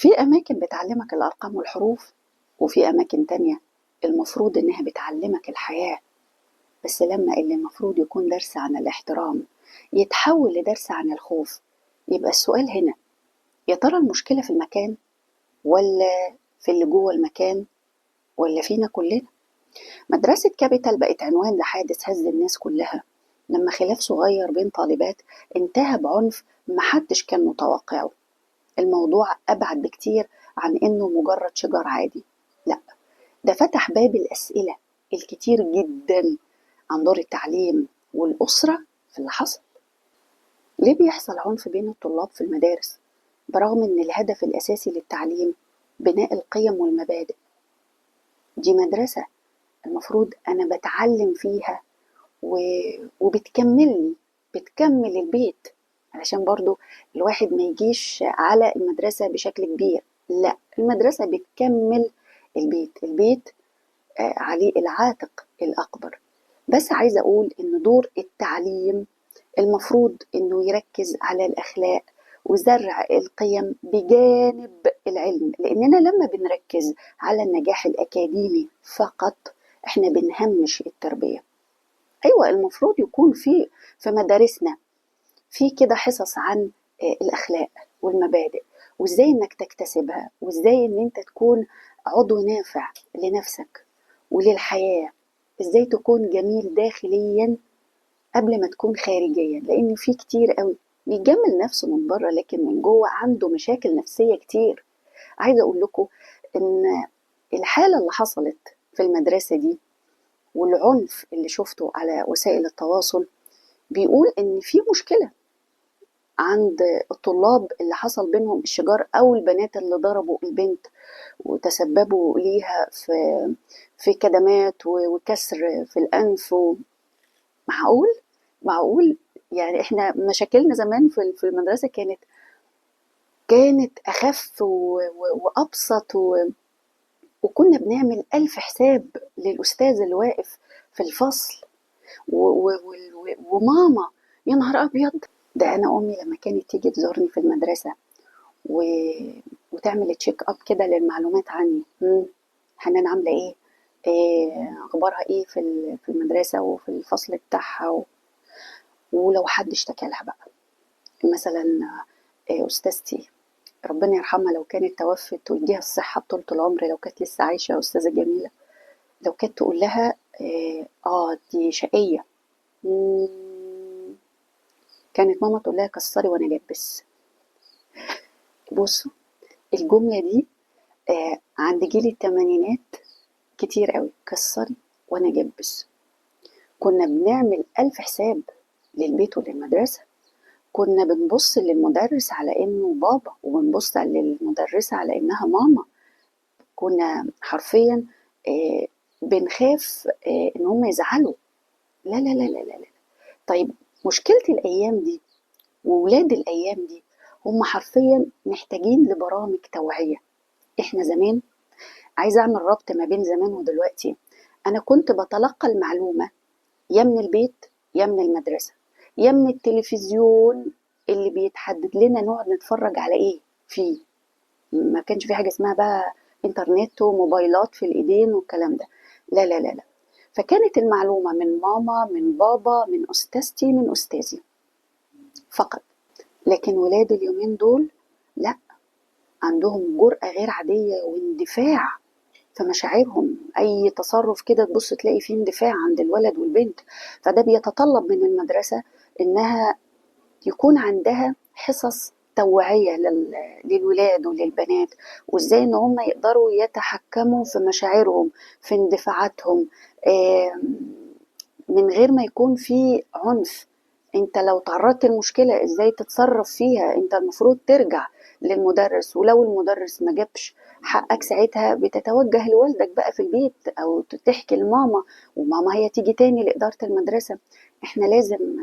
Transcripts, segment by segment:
في أماكن بتعلمك الأرقام والحروف، وفي أماكن تانية المفروض إنها بتعلمك الحياة. بس لما اللي المفروض يكون درس عن الاحترام يتحول لدرس عن الخوف، يبقى السؤال هنا: يا ترى المشكلة في المكان، ولا في اللي جوه المكان، ولا فينا كلنا؟ مدرسة كابيتال بقت عنوان لحادث هز الناس كلها، لما خلاف صغير بين طالبات انتهى بعنف محدش كان متوقعه. الموضوع أبعد بكتير عن إنه مجرد شجار عادي، لا، ده فتح باب الأسئلة الكتير جدا عن دور التعليم والأسرة في اللي حصل. ليه بيحصل عنف بين الطلاب في المدارس برغم إن الهدف الأساسي للتعليم بناء القيم والمبادئ؟ دي مدرسة المفروض أنا بتعلم فيها وبتكملني، بتكمل البيت، علشان برضو الواحد ما يجيش على المدرسة بشكل كبير. لا، المدرسة بتكمل البيت، البيت عليه العاتق الأكبر. بس عايزة أقول إن دور التعليم المفروض إنه يركز على الأخلاق وزرع القيم بجانب العلم، لأننا لما بنركز على النجاح الأكاديمي فقط إحنا بنهمش التربية. أيوة، المفروض يكون في مدارسنا في كده حصص عن الأخلاق والمبادئ، وإزاي إنك تكتسبها، وإزاي إن أنت تكون عضو نافع لنفسك وللحياة، إزاي تكون جميل داخليا قبل ما تكون خارجيا. لأن في كتير قوي بيجمل نفسه من بره لكن من جوه عنده مشاكل نفسية كتير. عايزة أقول لكم إن الحالة اللي حصلت في المدرسة دي والعنف اللي شفته على وسائل التواصل بيقول إن في مشكلة عند الطلاب اللي حصل بينهم الشجار، أو البنات اللي ضربوا البنت وتسببوا ليها في كدمات وكسر في الأنف. معقول؟ معقول؟ إحنا مشاكلنا زمان في المدرسة كانت أخف وأبسط وكنا بنعمل 1000 حساب للأستاذ اللي واقف في الفصل وماما. يا نهار أبيض! ده أنا أمي لما كانت تيجي تزورني في المدرسة وتعمل تشيك أب كده للمعلومات عني، حنان عاملة إيه؟ أخبارها إيه في المدرسة وفي الفصل بتاعها ولو حد اشتكى لها بقى مثلا، أستاذتي ربنا يرحمها لو كانت توفت ويديها الصحة بطولة العمر، لو كانت لسه عايشة أستاذة جميلة، لو كانت تقول لها، دي شقية، كانت ماما تقول لها كسري وأنا جبس. بصوا الجملة دي، عند جيل التمانينات كتير قوي، كسري وأنا جبس. كنا بنعمل 1000 حساب للبيت وللمدرسة، كنا بنبص للمدرس على إنه بابا، وبنبص للمدرسة على إنها ماما. كنا حرفيا، بنخاف، إن هم يزعلوا. لا، لا، لا، لا، لا، لا. طيب مشكلة الأيام دي وولاد الأيام دي هم حرفيا محتاجين لبرامج توعية. إحنا زمان، عايزة أعمل ربط ما بين زمان ودلوقتي، أنا كنت بتلقى المعلومة يا من البيت يا من المدرسة يا من التلفزيون اللي بيتحدد لنا نقعد نتفرج على إيه فيه. ما كانش في حاجة اسمها بقى إنترنت وموبايلات في الإيدين والكلام ده، لا، لا، لا، لا. فكانت المعلومة من ماما، من بابا، من أستاذتي، من أستاذي فقط. لكن ولاد اليومين دول لا، عندهم جرأة غير عادية واندفاع في مشاعرهم. أي تصرف كده تبص تلاقي فيه اندفاع عند الولد والبنت. فده بيتطلب من المدرسة إنها يكون عندها حصص توعية للولاد وللبنات، وإزاي إن هم يقدروا يتحكموا في مشاعرهم، في اندفاعاتهم، من غير ما يكون في عنف. انت لو تعرضت لمشكلة ازاي تتصرف فيها، انت المفروض ترجع للمدرس، ولو المدرس ما جابش حقك ساعتها بتتوجه لوالدك بقى في البيت او تحكي لماما، وماما هي تيجي تاني لإدارة المدرسة. احنا لازم،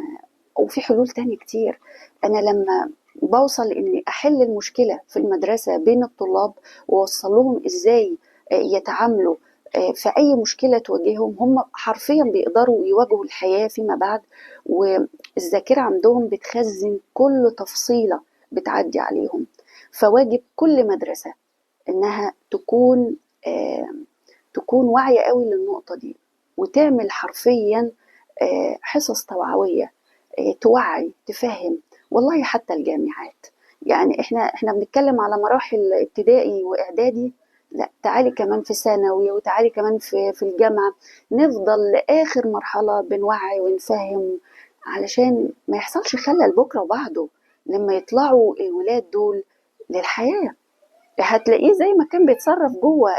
وفي حلول تاني كتير. انا لما بوصل اني احل المشكلة في المدرسة بين الطلاب واوصل لهم ازاي يتعاملوا في اي مشكلة تواجههم، هم حرفيا بيقدروا يواجهوا الحياة فيما بعد، والذاكرة عندهم بتخزن كل تفصيلة بتعدي عليهم. فواجب كل مدرسة إنها تكون واعية قوي للنقطة دي، وتعمل حرفيا حصص توعوية، توعي، تفهم. والله حتى الجامعات، يعني احنا بنتكلم على مراحل ابتدائي واعدادي، لا تعالي كمان في ثانوي، وتعالي كمان في الجامعة، نفضل لآخر مرحلة بنوعي ونفهم علشان ما يحصلش خلل بكرة وبعده لما يطلعوا الولاد دول للحياة. هتلاقيه زي ما كان بيتصرف جوه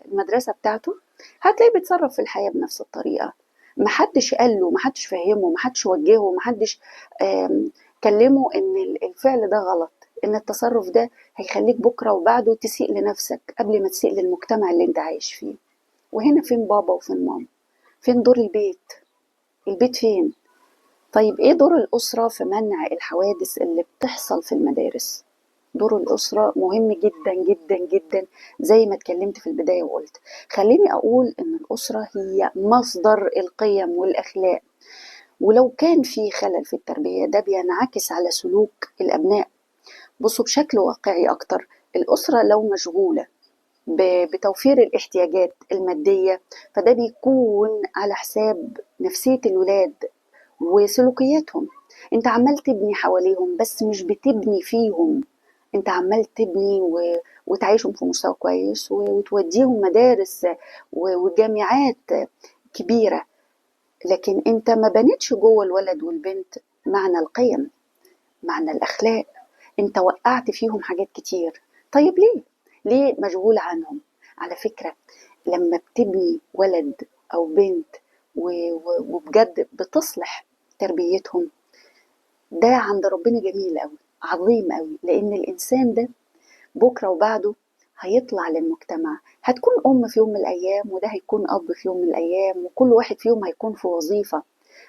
المدرسة بتاعته، هتلاقيه بيتصرف في الحياة بنفس الطريقة. محدش قال له، محدش فهمه، محدش وجهه، محدش كلمه ان الفعل ده غلط، ان التصرف ده هيخليك بكرة وبعده تسيء لنفسك قبل ما تسيء للمجتمع اللي انت عايش فيه. وهنا فين بابا وفين ماما؟ فين دور البيت؟ البيت فين؟ طيب ايه دور الأسرة في منع الحوادث اللي بتحصل في المدارس؟ دور الأسرة مهم جدا جدا جدا، زي ما اتكلمت في البداية وقلت. خليني أقول إن الأسرة هي مصدر القيم والأخلاق، ولو كان في خلل في التربية ده بينعكس على سلوك الأبناء. بصوا بشكل واقعي أكتر، الأسرة لو مشغولة بتوفير الاحتياجات المادية، فده بيكون على حساب نفسية الولاد وسلوكياتهم. انت عمال تبني حواليهم بس مش بتبني فيهم، انت عمال تبني وتعيشهم في مستوى كويس وتوديهم مدارس وجامعات كبيرة، لكن انت ما بنيتش جوه الولد والبنت معنى القيم، معنى الأخلاق. انت وقعت فيهم حاجات كتير. طيب ليه؟ ليه مشغول عنهم؟ على فكرة لما بتبني ولد أو بنت وبجد بتصلح تربيتهم، ده عند ربنا جميل قوي، عظيم قوي، لأن الإنسان ده بكرة وبعده هيطلع للمجتمع، هتكون أم في يوم من الأيام، وده هيكون أب في يوم من الأيام، وكل واحد فيهم هيكون في وظيفة.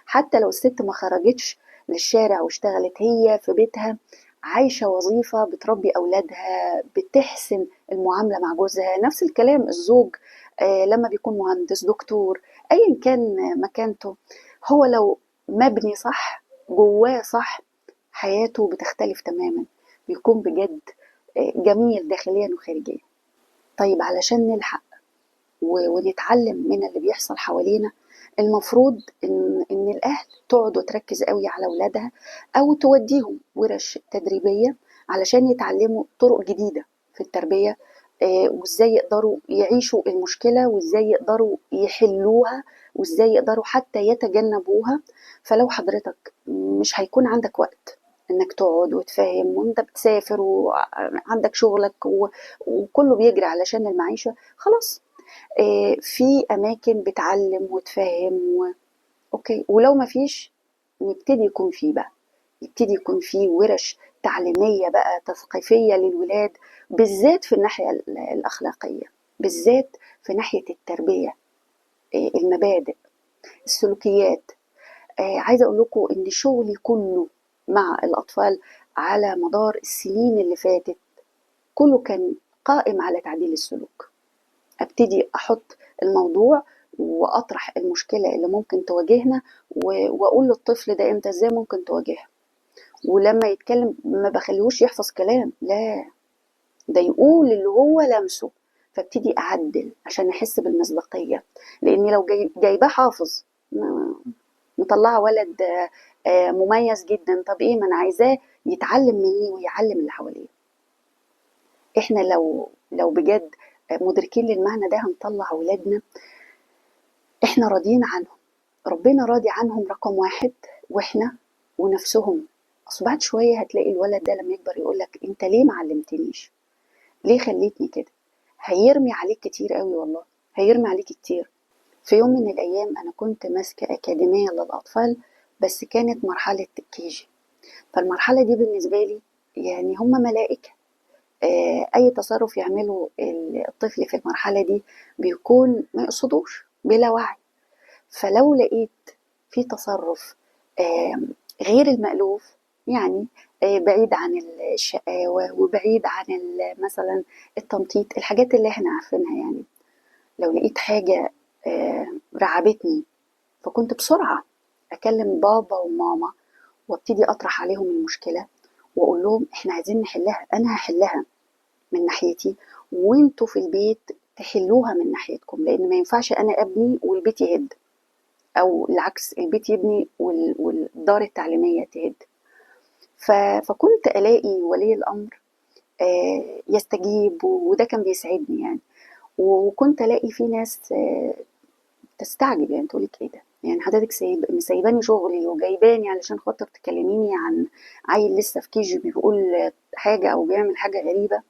حتى لو الست ما خرجتش للشارع واشتغلت، هي في بيتها عايشة وظيفة، بتربي أولادها، بتحسن المعاملة مع جوزها. نفس الكلام الزوج، لما بيكون مهندس، دكتور، أيا كان مكانته، هو لو مبني صح، جواه صح، حياته بتختلف تماما، بيكون بجد جميل داخليا وخارجيا. طيب علشان نلحق ونتعلم من اللي بيحصل حوالينا، المفروض إن الأهل تقعد وتركز قوي على أولادها، أو توديهم ورش تدريبية علشان يتعلموا طرق جديدة في التربية، وإزاي يقدروا يعيشوا المشكلة، وإزاي يقدروا يحلوها، وإزاي يقدروا حتى يتجنبوها. فلو حضرتك مش هيكون عندك وقت إنك تقعد وتفهم، وإنت بتسافر وعندك شغلك وكله بيجري علشان المعيشة، خلاص، في أماكن بتعلم وتفهم أوكي. ولو ما فيش، نبتدي يكون فيه بقى، يبتدي يكون فيه ورش تعليمية بقى، تثقيفية للولاد، بالذات في الناحية الأخلاقية، بالذات في ناحية التربية، المبادئ، السلوكيات. عايزة أقول لكم إن شغلي كله مع الأطفال على مدار السنين اللي فاتت كله كان قائم على تعديل السلوك. أبتدي أحط الموضوع وأطرح المشكلة اللي ممكن تواجهنا، وأقول للطفل ده أنت إزاي ممكن تواجهها. ولما يتكلم ما بخليهوش يحفظ كلام، لا، ده يقول اللي هو لمسه، فابتدي أعدل عشان أحس بالمصداقية. لأني لو جايباه حافظ، مطلعه ولد، مميز جدا، طب إيه، ما أنا عايزاه يتعلم مني ويعلم اللي حواليه. إحنا لو بجد مدركين للمعنى ده، هنطلع أولادنا إحنا راضيين عنهم، ربنا راضي عنهم رقم واحد، وإحنا ونفسهم. أصل بعد شوية هتلاقي الولد ده لما يكبر يقولك أنت ليه ما علمتنيش؟ ليه خليتني كده؟ هيرمي عليك كتير قوي، والله هيرمي عليك كتير. في يوم من الأيام أنا كنت ماسكة أكاديمية للأطفال، بس كانت مرحلة كيجي. فالمرحلة دي بالنسبة لي هم ملائكة. أي تصرف يعمله الطفل في المرحلة دي بيكون ما يقصدوش، بلا وعي. فلو لقيت في تصرف، غير المألوف، بعيد عن الشقاوة وبعيد عن مثلا التنطيط، الحاجات اللي احنا عارفينها، لو لقيت حاجة، رعبتني، فكنت بسرعة أكلم بابا وماما وابتدي أطرح عليهم المشكلة، واقول لهم احنا عايزين نحلها، انا هحلها من ناحيتي وانتوا في البيت تحلوها من ناحيتكم، لان ما ينفعش انا ابني والبيت يهد، او العكس البيت يبني والدار التعليمية تهد. فكنت الاقي ولي الامر يستجيب، وده كان بيسعدني يعني. وكنت الاقي في ناس تستعجب، يعني تقولك ايه ده، يعني حضرتك مسيباني شغلي وجايباني علشان خاطر تكلميني عن عيل لسه في كيجي بيقول حاجة او بيعمل حاجة غريبة.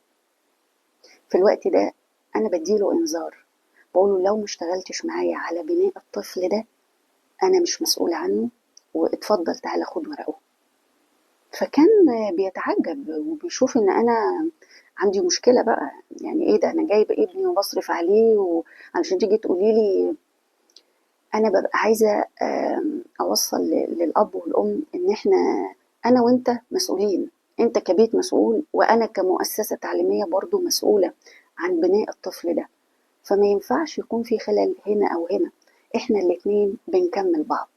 في الوقت ده انا بديله انذار، بقوله لو ما اشتغلتش معايا على بناء الطفل ده انا مش مسؤول عنه، واتفضل تعالى خد ورقة. فكان بيتعجب وبيشوف ان انا عندي مشكلة بقى، يعني ايه ده، انا جايبه ابني وبصرف عليه وعلشان تيجي تقولي لي. انا ببقى عايزه اوصل للاب والام ان احنا انا وانت مسؤولين، انت كبيت مسؤول وانا كمؤسسة تعليمية برضو مسؤولة عن بناء الطفل ده، فما ينفعش يكون في خلل هنا او هنا، احنا الاتنين بنكمل بعض.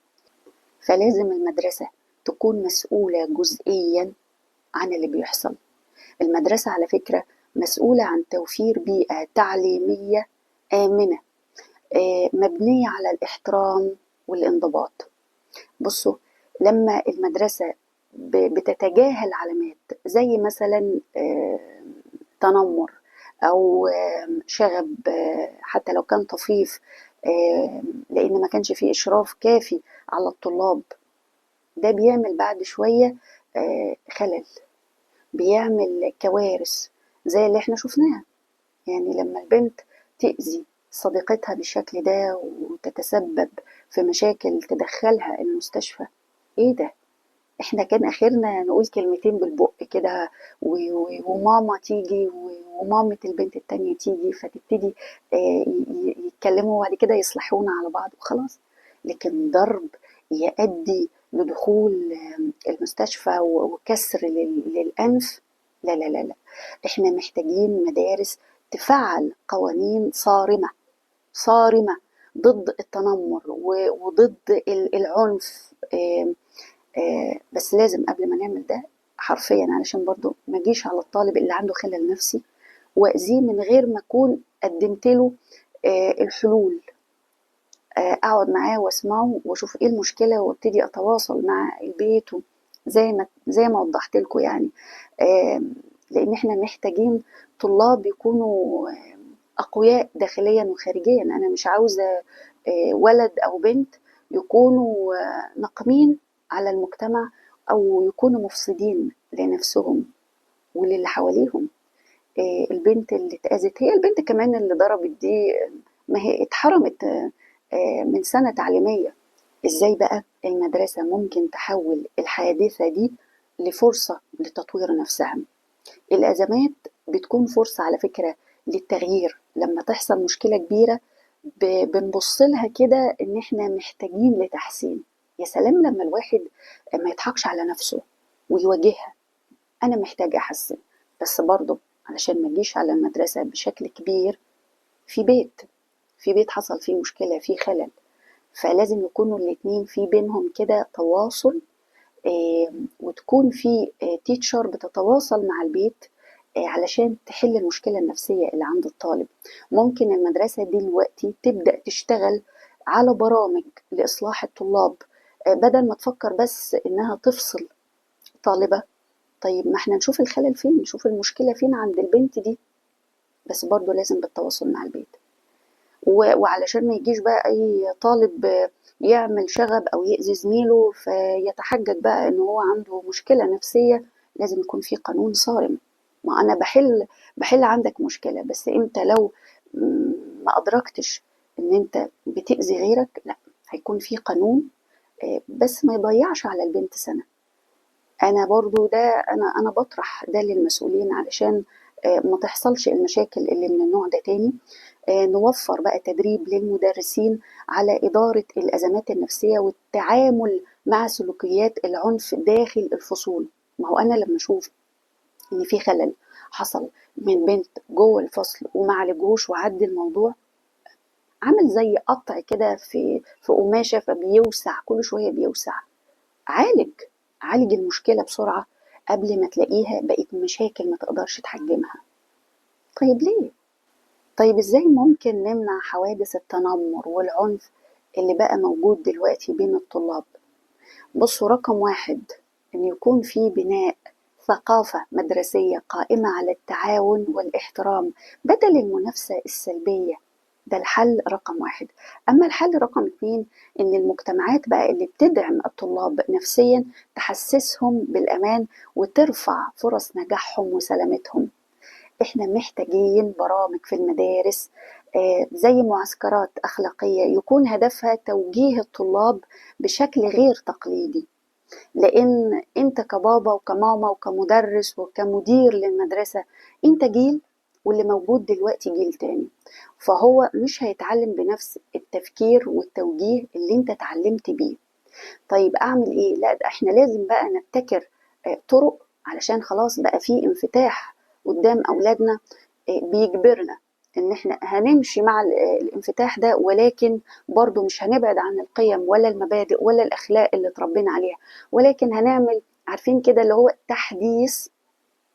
فلازم المدرسة تكون مسؤولة جزئيا عن اللي بيحصل. المدرسة على فكرة مسؤولة عن توفير بيئة تعليمية آمنة، مبنية على الاحترام والانضباط. بصوا، لما المدرسة بتتجاهل علامات زي مثلا تنمر أو شغب، حتى لو كان طفيف، لأن ما كانش فيه إشراف كافي على الطلاب، ده بيعمل بعد شوية خلل، بيعمل كوارث زي اللي احنا شفناها. يعني لما البنت تأذي صديقتها بالشكل ده وتتسبب في مشاكل تدخلها المستشفى، ايه ده؟ احنا كان اخرنا نقول كلمتين بالبق كده، وماما تيجي ومامة البنت التانية تيجي، فتبتدي يتكلموا وبعد كده يصلحونا على بعض وخلاص. لكن ضرب يؤدي لدخول المستشفى وكسر للأنف، لا لا لا لا، احنا محتاجين مدارس تفعل قوانين صارمة، صارمة ضد التنمر وضد العنف. بس لازم قبل ما نعمل ده حرفيا، علشان برضو ما اجيش على الطالب اللي عنده خلل نفسي واذية من غير ما اكون قدمت له الحلول. اقعد معاه واسمعه واشوف ايه المشكلة وابتدي اتواصل مع البيت زي ما وضحت لكم يعني. لان احنا محتاجين طلاب يكونوا اقوياء داخليا وخارجيا. انا مش عاوزه ولد او بنت يكونوا ناقمين على المجتمع او يكونوا مفسدين لنفسهم وللي حواليهم. البنت اللي اتأذت، هي البنت كمان اللي ضربت دي، ما هي اتحرمت من سنة تعليمية. ازاي بقى المدرسة ممكن تحول الحادثة دي لفرصة لتطوير نفسها؟ الأزمات بتكون فرصة على فكرة للتغيير. لما تحصل مشكلة كبيرة بنبص لها كده إن إحنا محتاجين لتحسين. يا سلام لما الواحد ما يضحكش على نفسه ويواجهها، أنا محتاج أحسن، بس برضه علشان ما تجيش على المدرسة بشكل كبير. في بيت حصل فيه مشكلة، فيه خلل، فلازم يكونوا الاتنين في بينهم كده تواصل، وتكون في تيتشر بتتواصل مع البيت علشان تحل المشكلة النفسية اللي عند الطالب. ممكن المدرسة دلوقتي تبدأ تشتغل على برامج لإصلاح الطلاب، بدل ما تفكر بس إنها تفصل طالبة. طيب ما احنا نشوف الخلل فين، نشوف المشكلة فين عند البنت دي، بس برضو لازم بالتواصل مع البيت. وعلشان ما يجيش بقى أي طالب يعمل شغب أو يأذي زميله فيتحجج بقى إن هو عنده مشكلة نفسية، لازم يكون في قانون صارم. ما أنا بحل عندك مشكلة، بس أنت لو ما أدركتش إن أنت بتأذي غيرك، لا، هيكون في قانون، بس ما يضيعش على البنت سنة. أنا برضو ده أنا بطرح ده للمسؤولين علشان ما تحصلش المشاكل اللي من النوع ده تاني. نوفر بقى تدريب للمدرسين على إدارة الأزمات النفسية والتعامل مع سلوكيات العنف داخل الفصول. ما هو أنا لما أشوف إن في خلل حصل من بنت جوه الفصل وما عالجهوش وعدي الموضوع، عامل زي قطع كده في قماشة، فبيوسع كل شوية بيوسع. عالج المشكلة بسرعة قبل ما تلاقيها بقت مشاكل ما تقدرش تحجمها. طيب ليه؟ طيب ازاي ممكن نمنع حوادث التنمر والعنف اللي بقى موجود دلوقتي بين الطلاب؟ بصوا، رقم 1 ان يكون في بناء ثقافة مدرسية قائمة على التعاون والاحترام بدل المنافسة السلبية. ده الحل رقم 1. أما الحل رقم 2 إن المجتمعات بقى اللي بتدعم الطلاب نفسيا تحسسهم بالأمان وترفع فرص نجاحهم وسلامتهم. إحنا محتاجين برامج في المدارس زي معسكرات أخلاقية يكون هدفها توجيه الطلاب بشكل غير تقليدي، لأن أنت كبابا وكماما وكمدرس وكمدير للمدرسة أنت جيل، واللي موجود دلوقتي جيل تاني، فهو مش هيتعلم بنفس التفكير والتوجيه اللي انت اتعلمت بيه. طيب اعمل ايه؟ لا، ده احنا لازم بقى نبتكر طرق، علشان خلاص بقى في انفتاح قدام اولادنا، بيجبرنا ان احنا هنمشي مع الانفتاح ده، ولكن برضو مش هنبعد عن القيم ولا المبادئ ولا الاخلاق اللي اتربينا عليها، ولكن هنعمل عارفين كده اللي هو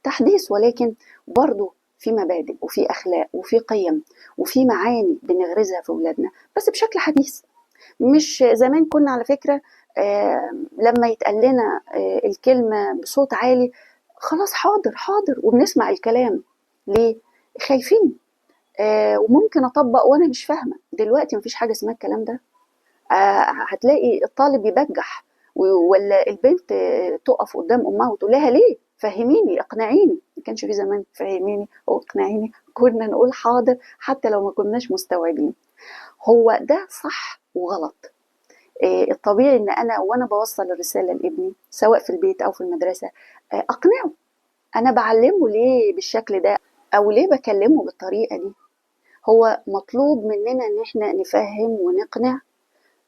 تحديث، ولكن برضو في مبادئ وفي أخلاق وفي قيم وفي معاني بنغرزها في أولادنا، بس بشكل حديث. مش زمان كنا على فكرة لما يتقال لنا الكلمة بصوت عالي خلاص حاضر حاضر وبنسمع الكلام. ليه؟ خايفين، وممكن أطبق وأنا مش فاهمة. دلوقتي مفيش حاجة اسمها الكلام ده. هتلاقي الطالب يبجح ولا البنت تقف قدام أمها وتقول لها ليه؟ فهميني، اقنعيني. ما كانش في زمان فهميني واقنعيني، كنا نقول حاضر حتى لو ما كناش مستوعبين. هو ده صح وغلط. الطبيعي ان انا وانا بوصل الرسالة لابني سواء في البيت او في المدرسة، اقنعه. انا بعلمه ليه بالشكل ده او ليه بكلمه بالطريقة دي. هو مطلوب مننا ان احنا نفهم ونقنع،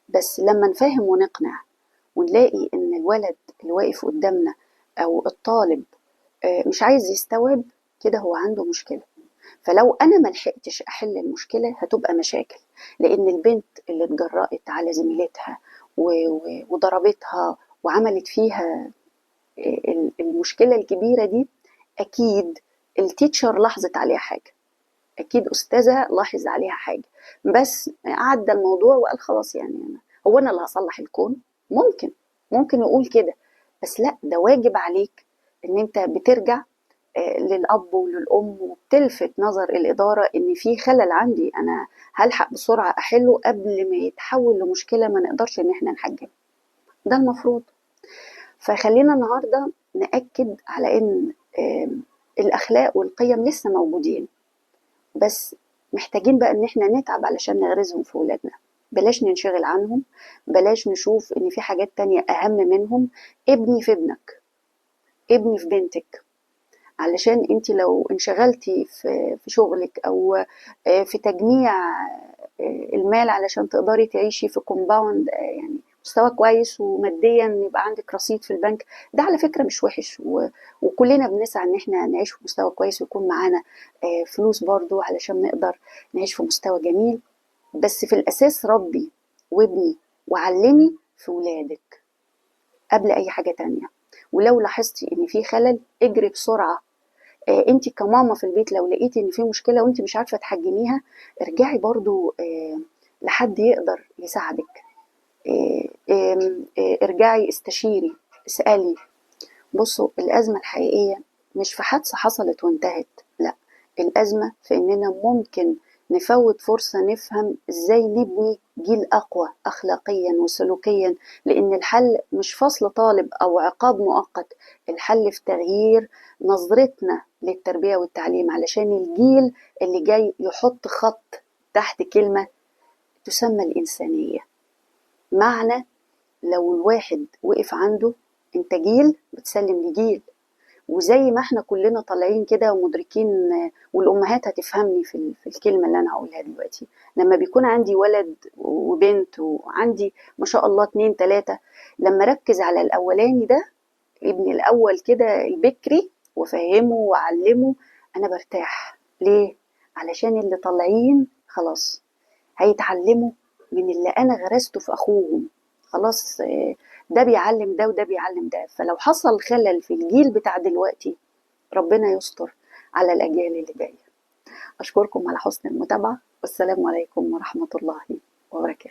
بس لما نفهم ونقنع ونلاقي ان الولد اللي واقف قدامنا او الطالب مش عايز يستوعب كده، هو عنده مشكلة. فلو انا ما لحقتش احل المشكلة هتبقى مشاكل، لان البنت اللي اتجرأت على زميلتها وضربتها وعملت فيها المشكلة الكبيرة دي، اكيد التيتشر لاحظت عليها حاجة، اكيد استاذها لاحظ عليها حاجة، بس عدى الموضوع وقال خلاص هو انا اللي هصلح الكون. ممكن يقول كده، بس لا، ده واجب عليك ان انت بترجع للاب وللام وبتلفت نظر الادارة ان في خلل عندي، انا هلحق بسرعة احله قبل ما يتحول لمشكلة ما نقدرش ان احنا نحجمها. ده المفروض. فخلينا النهارده ناكد على ان الاخلاق والقيم لسه موجودين، بس محتاجين بقى ان احنا نتعب علشان نغرزهم في ولادنا. بلاش ننشغل عنهم، بلاش نشوف ان في حاجات تانية اهم منهم. ابني في ابنك، ابني في بنتك، علشان انت لو انشغلتي في شغلك او في تجميع المال علشان تقدري تعيشي في compound مستوى كويس وماديا يبقى عندك رصيد في البنك، ده على فكرة مش وحش، وكلنا بنسعى ان احنا نعيش في مستوى كويس ويكون معانا فلوس برضو علشان نقدر نعيش في مستوى جميل. بس في الأساس ربي وابني وعلمي في ولادك قبل أي حاجة تانية. ولو لاحظتي إن في خلل اجري بسرعة. انت كماما في البيت لو لقيتي إن في مشكلة وانت مش عارفة تحجميها، ارجعي برضو لحد يقدر يساعدك. ارجعي استشيري، اسألي. بصوا، الأزمة الحقيقية مش في حادثة حصلت وانتهت، لا، الأزمة في إننا ممكن نفوت فرصة نفهم إزاي نبني جيل أقوى أخلاقيا وسلوكيا، لأن الحل مش فصل طالب أو عقاب مؤقت، الحل في تغيير نظرتنا للتربية والتعليم علشان الجيل اللي جاي يحط خط تحت كلمة تسمى الإنسانية. معنى لو الواحد وقف عنده، انت جيل بتسلم لجيل، وزي ما احنا كلنا طالعين كده ومدركين، والأمهات هتفهمني في الكلمة اللي أنا هقولها دلوقتي، لما بيكون عندي ولد وبنت وعندي ما شاء الله 2 3، لما ركز على الأولاني ده، ابني الأول كده البكري، وفهمه وعلمه، أنا برتاح. ليه؟ علشان اللي طالعين خلاص هيتعلموا من اللي أنا غرسته في أخوهم. خلاص، ده بيعلم ده وده بيعلم ده، فلو حصل خلل في الجيل بتاع دلوقتي ربنا يستر على الأجيال اللي جاية. أشكركم على حسن المتابعة، والسلام عليكم ورحمة الله وبركاته.